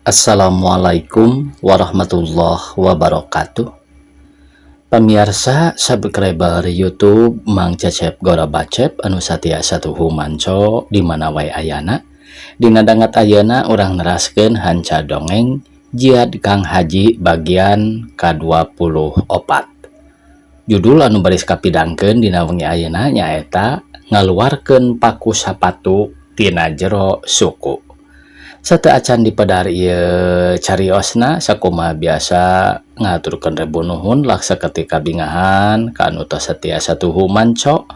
Assalamualaikum warahmatullahi wabarakatuh. Pamiarsa subscriber YouTube Mang Cecep Gorobacep anu satia satuhu manco di mana wae ayana. Dina danget ayeuna urang neraskeun hanca dongeng Jiad Kang Haji bagian ka-24. Judul anu baris kapidangkeun dina wengi ayeuna nyaeta ngaluarkeun paku sapatu tina jero suku. Sateuacan dipedar ieu cariosna sakumaha biasa ngaturkeun rebu nuhun laksa ketika bingahan ka anu tos setia satuhu manco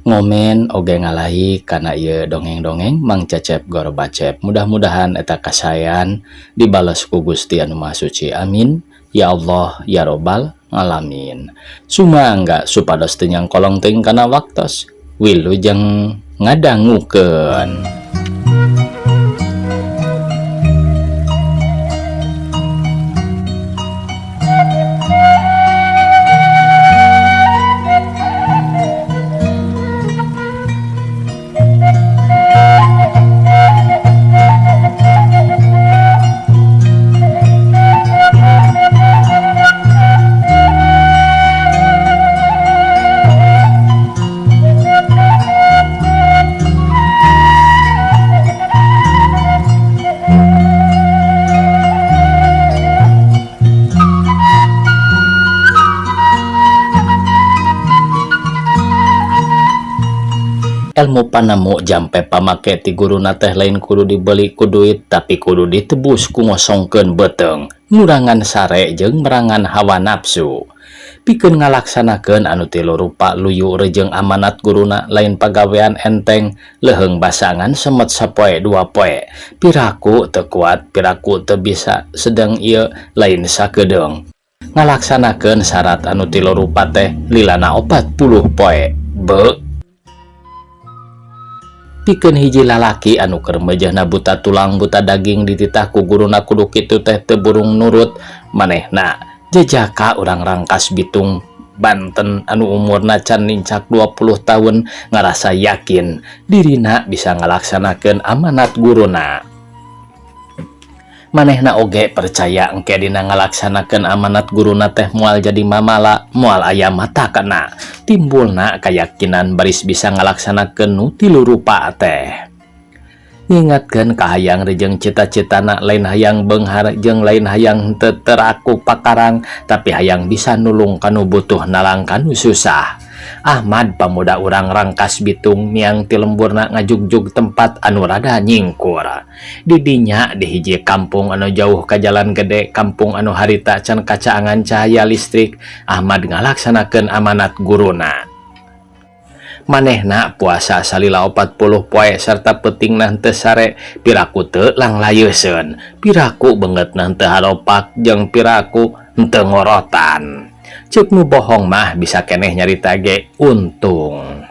ngomen oge ngalaik kana ieu dongeng-dongeng Mang Cecep Gorobacep. Mudah-mudahan eta kasaean dibales ku Gusti Anu Maha Suci. Amin ya Allah ya Robbal Alamin. Sumangga supados teu nyangkolong teuing kana waktos wilujeng ngadangukeun. Ilmu panemu jampe pamake ti guruna teh lain kudu dibeli ku duit tapi kudu ditebus ku ngosongkeun beuteung, ngurangan sare jeung merangan hawa nafsu. Pikeun ngalaksanakeun anu tilu rupa luyu rejeung amanat guruna lain pagawean enteng leuheung basangan semet sapoe dua poe. Piraku teu kuat, piraku teu bisa, sedeng ieu lain sakedeung. Ngalaksanakeun syarat anu tilu rupa teh lilana 40 poe. Be pikeun hiji lalaki anu keur mejehna buta tulang buta daging dititah ku guruna kudu kitu teh teu burung nurut manehna jejaka urang Rangkas Bitung Banten anu umurna can nincak 20 tahun ngarasa yakin dirina bisa ngalaksanakeun amanat guruna. Manehna oge percaya engke dina ngalaksanakeun amanat guruna teh moal jadi mamala, moal aya mata kena. Timbulna kayakinan baris bisa ngalaksanakeun nu tilu rupa teh. Ngingatkeun ka hayang rejeung cita-citana lain hayang beunghar jeung lain hayang teu teraku pakarang, tapi hayang bisa nulung kanu butuh nalang kanu susah. Ahmad pamuda urang Rangkas Bitung miang ti lemburna ngajugjug tempat anu rada nyingkur. Didinya di hiji kampung anu jauh ka jalan gede, kampung anu harita can kacaangan cahaya listrik, Ahmad ngalaksanakeun amanat guruna. Manehna puasa salila 40 poe serta peutingna henteu sare, piraku teu langlayeuseun, piraku beungeutna henteu haropak jeung piraku henteu ngorotan. Ceuk nu bohong mah bisa keneh nyarita ge untung.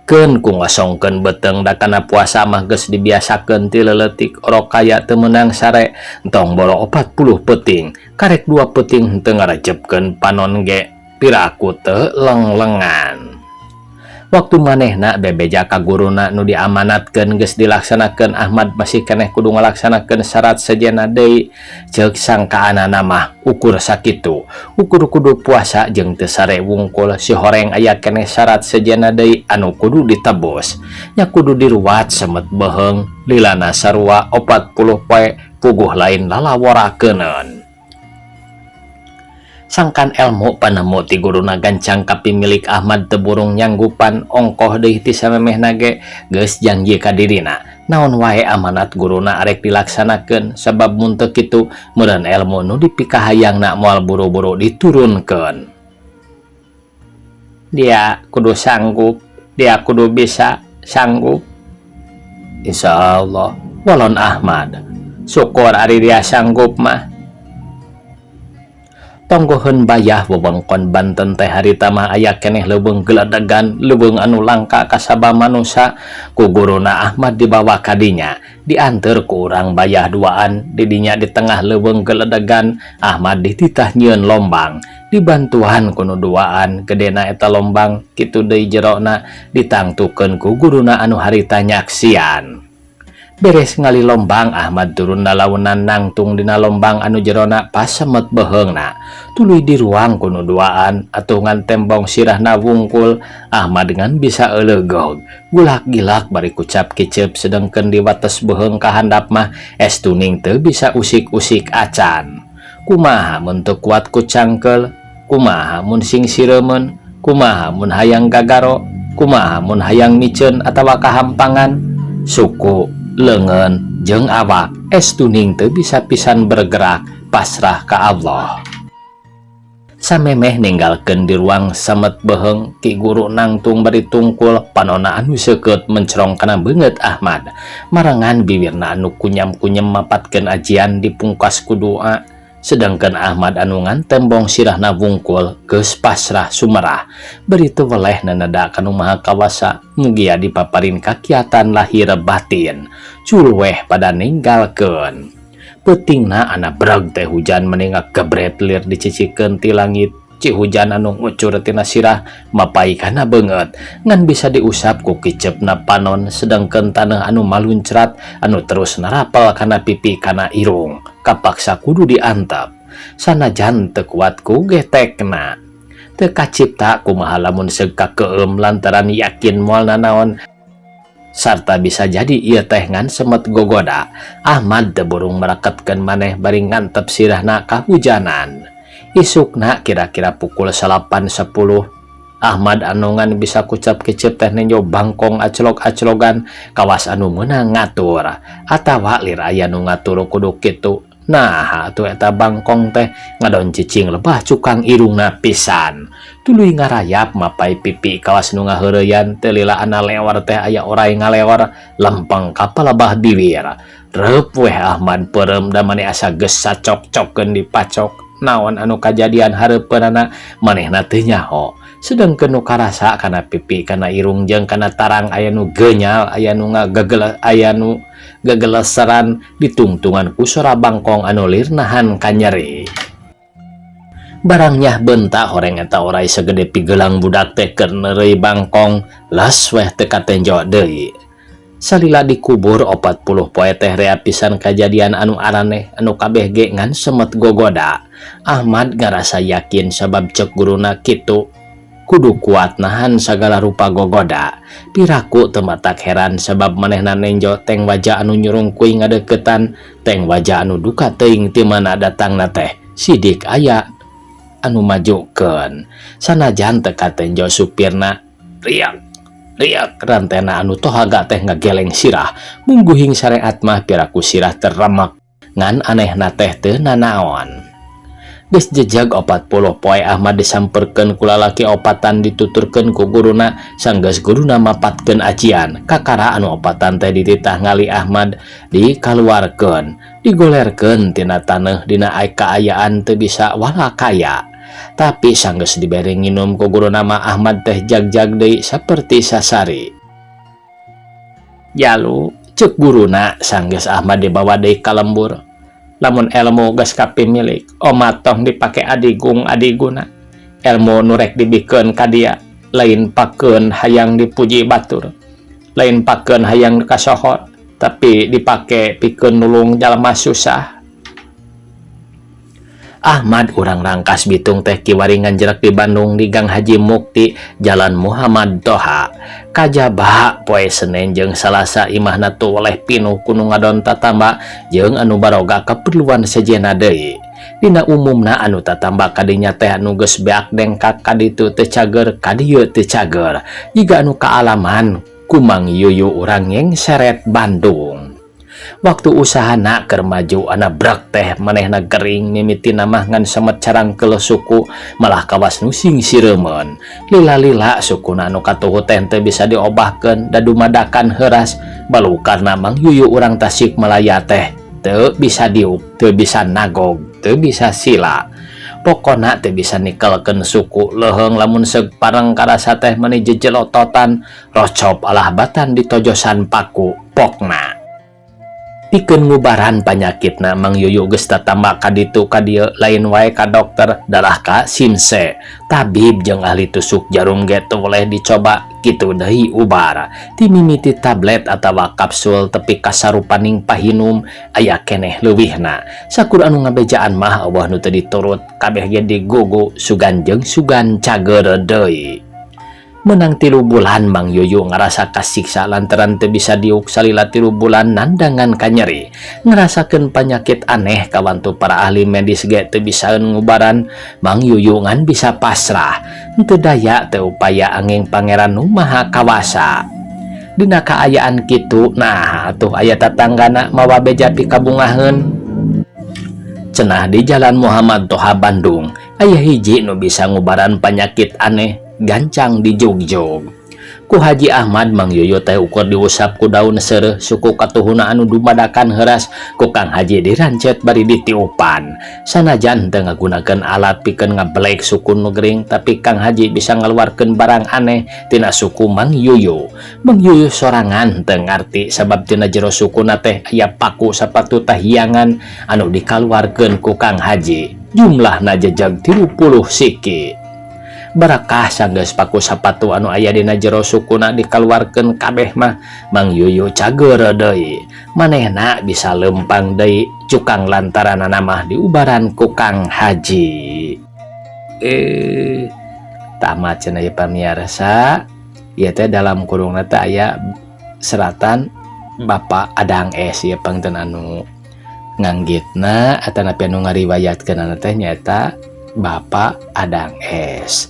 Keun ku ngosongkeun beuteung da kana puasa mah geus dibiasakeun ti leuletik orok kaya teu meunang sare, entong boro 40 peuting, karek 2 peuting henteu ngarejepkeun panon ge piraku teu lenglengan. Waktu manehna bebeja ka guruna nu diamanatkeun geus dilaksanakeun, Ahmad masih keneh kudu ngalaksanakeun syarat sejenna deui. Ceuk sangkaanana mah ukur sakitu, ukur kudu puasa jeung teu sare wungkul si horeng aya keneh syarat sejenna deui anu kudu ditebus. Nya kudu diruat semet beuheung lilana sarua 40 poe puguh lain lalaworakeuneun. Sangkan elmu panemu ti guruna gancang kapimilik Ahmad teu burung nyanggupan ongkoh deui ti samemehna ge geus janji ka dirina naon wae amanat guruna arek dilaksanakeun sabab mun teu kitu meureun elmu nu dipikahayangna moal buru-buru diturunkeun. Dia kudu sanggup, dia kudu bisa sanggup. Insyaallah walon Ahmad syukur ari dia sanggup mah. Tonggoheun bayah wewengkon Banten teh harita mah aya keneh leuweung geledegan, leuweung anu langka kasaba manusa. Ku guruna Ahmad dibawa ka dinya, dianteur ku urang bayah duaan. Didinya di tengah leuweung geledegan, Ahmad dititah nyieun lombang. Dibantuan ku nu duaan, gedena eta lombang, kitu deui jerona ditangtukeun ku guruna anu harita nyaksian. Beres ngali lombang, Ahmad turun lalaunan nangtung dina lombang anu jerona pas semet beheungna. Tuluy diruang ku nu duaan atuh ngan tembong sirahna wungkul, Ahmad ngan bisa euleugog. Gulak-gilak bari kucap kicep, sedengkeun di wates beuheung ka handap mah es tuning teu bisa usik-usik acan. Kumaha mun teu kuat ku cangkeul? Kumaha mun singsiremeun? Kumaha mun hayang gagaro? Kumaha mun hayang miceun atawa kahampangan? Suku, leungeun, jeung awak es tuning teu bisa pisan bergerak, pasrah ka Allah. Samemeh ninggalkeun di ruang samet beuheung, ki guru nangtung bari tungkul panona anu seukeut mencrong kana beungeut Ahmad. Marengan biwirna anu kunyam-kunyem mapatkeun ajian dipungkas ku doa. Sedangkan Ahmad anu ngan tembong sirahna wungkul geus pasrah sumerah. Bari teu weleh nanada ka Nu Maha Kawasa, mugia dipaparin kakiatan lahir batin. Cul weh pada ninggalkeun. Peutingna ana breg teh hujan meni ngagebret lir dicicikeun ti langit. Ci hujan anu ngucur tina sirah mapai kana beungeut ngan bisa diusap ku kicepna panon, sedangkeun taneuh anu maluncrat anu terus narapel kana pipi, kana irung, kapaksa kudu diantep sanajan teu kuat ku getekna. Teu kacipta kumaha lamun seug kakeum lantaran yakin moal nanaon sarta bisa jadi ieu teh ngan semet gogoda. Ahmad teu burung mereketkeun maneh bari ngantep sirahna kahujanan. Isukna kira-kira pukul 8.10, Ahmad anu ngan bisa kucap kicep teh nenjo bangkong aclog-aclogan kawas anu meunang ngatur atawa lir aya nu ngatur kudu kitu. Nah, atuh eta bangkong teh ngadon cicing lebah cukang irungna pisan. Tuluy ngarayap mapai pipi kawas nu ngaheureyan. Teu lila ana lewar teh aya oray ngalewar lempeng ka palebah bibir. Reup weh Ahmad peureum da mani asa geus sacok-cokeun dipacok. Naon anu kajadian hareupeunana manehna teu nyaho, sedengkeun nu karasa kana pipi, kana irung, jeung kana tarang aya nu genyal, aya nu ngagegel, aya nu gegeleseran ditungtungan ku sora bangkong anu lir nahan kanyeri. Barang nyah bentak horeng eta oray segede pigelang budak teh keur neureuy bangkong, las weh teu katenjo deui. Salila dikubur 40 poe teh rea pisan kajadian anu araneh anu kabeh ge ngan semet gogoda. Ahmad ngarasa yakin sabab cek guruna kitu kudu kuat nahan sagala rupa gogoda. Piraku teu matak heran sabab manehna nenjo teng waja anu nyurungkuy ngadeukeutan, teng waja anu duka teuing ti mana datangna teh sidik aya anu majukeun. Sanajan teu katenjo supirna, riak riak rantena anu tohaga teh ngageleng sirah mungguhing syariat mah piraku sirah terremek ngan anehna teh teu nanaon. Geus jejeg 40 poe, Ahmad disamperkeun ku lalaki opatan, dituturkeun ku guruna. Sanggeus guruna mapatkeun ajian, kakara anu opatan teh dititah ngali Ahmad, dikaluarkeun, digolerkeun tina taneuh dina kaayaan teu bisa walakaya. Tapi sanggeus dibere nginum ku guruna mah Ahmad teh jag-jag deui saperti sasari. "Jalu," cek guruna sanggeus Ahmad dibawa deui ka lembur, "lamun elmu geus kapimilik omat tong dipake adigung adiguna. Elmu nu rek dibikeun ka dia lain pakeun hayang dipuji batur, lain pakeun hayang kasohor, tapi dipake pikeun nulung jalma susah." Ahmad urang Rangkas Bitung teh kiwari nganjrek di Bandung di Gang Haji Mukti, Jalan Muhammad Toha. Kajaba poe Senin jeung Salasa imahna tuweleh pinuh ku nu ngadon tatamba jeung anu baroga keperluan sejenna deui. Dina umumna anu tatamba kadinya teh anu geus beak dengkak, kaditu teu cager, kadieu teu cager, jiga anu kaalaman ku Mang Yuyu urang Yengseret, Bandung. Waktu usahana keur maju, ana brek teh manehna gering. Mimitina mah ngan semet carangkeul suku, malah kawas nu singsiremeun. Lila-lila sukuna anu katuhu teh teu bisa diobahkeun da dumadakan heuras balukarna. Mang Yuyu urang Tasikmalaya teh teu bisa diuk, teu bisa nagog, teu bisa sila, pokona teu bisa nikelkeun suku. Leuheung lamun seug pareng karasa teh meni jejelototan, rocop alah batan ditojosan paku pokna. Pikeun ngubaran panyakitna Mang Yuyu geus tatamba ka ditu ka dieu lain wae ka dokter dalah ka sinse. Tabib jeung ahli tusuk jarum ge teu boleh dicoba kitu deui ubar. Ti mimiti tablet atawa kapsul tepi ka sarupaning pahinum aya keneh leuwihna. Sakur anu ngabejaan mah euweuh nu teu diturut kabeh ge digugu sugan jeung sugan cager deui. Menang 3 bulan Mang Yuyu ngarasa kasiksa lantaran teu bisa diuk salila 3 bulan nandangan kanyeri. Ngerasakeun panyakit aneh kawantu para ahli medis ge teu bisaeun ngubaran. Mang Yuyu ngan bisa pasrah. Teu daya teu upaya anging Pangeran nu Maha Kawasa. Dina kaayaan kitu nah atuh aya tatanggana mawa beja pikabungaheun. Cenah di Jalan Muhammad Toha Bandung aya hiji nu bisa ngubaran panyakit aneh gancang dijugjug. Ku Haji Ahmad Mang Yuyu teh ukur diusap ku daun seureuh suku katuhuna anu dumadakan heuras ku Kang Haji dirancet bari ditiupan. Sanajan teu ngagunakeun alat pikeun ngabelek suku nu gering tapi Kang Haji bisa ngaluarkeun barang aneh tina suku Mang Yuyu. Mang Yuyu sorangan teu ngarti sabab tina jero sukuna teh aya paku sapatu tahiangan anu dikaluarkeun ku Kang Haji. Jumlahna jejeg 30 siki. Barakah sanggeus paku sapatu anu aya dina jero sukuna dikaluarkeun kabeh mah Mang Yuyu cager deui. Manehna bisa lempang deui cukang lantaranana mah diubaran ku Kang Haji. Tamat cenah ieu pamiarsa. Ieu teh dalam kurungna teh aya seratan Bapak Adang S ieu pangten anu nganggitna atanapi anu ngariwayatkeunana teh nyaeta Bapak Adang S.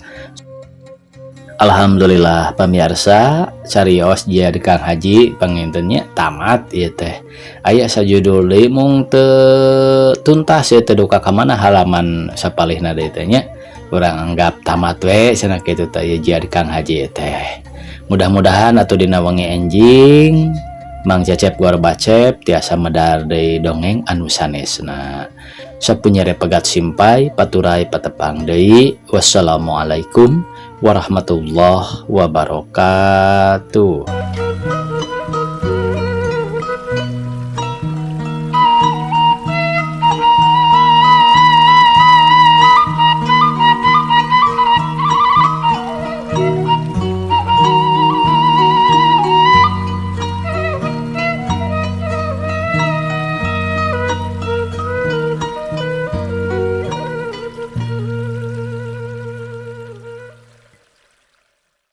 Alhamdulillah pamiarsa, carios jihad Kang Haji panginten nya tamat ieu teh. Aya sajudul deui mung teu tuntas ieu teh duka ka mana halaman sapalihna deui teh nya. Urang anggap tamat we cenah kitu teh ieu jihad Kang Haji teh. Mudah-mudahan atuh dina wengi enjing Mang Cecep Gorbacep tiasa medar deui dongeng anu sanesna. Sapunyere pegat simpay paturay patepang deui. Wassalamualaikum warahmatullahi wabarakatuh.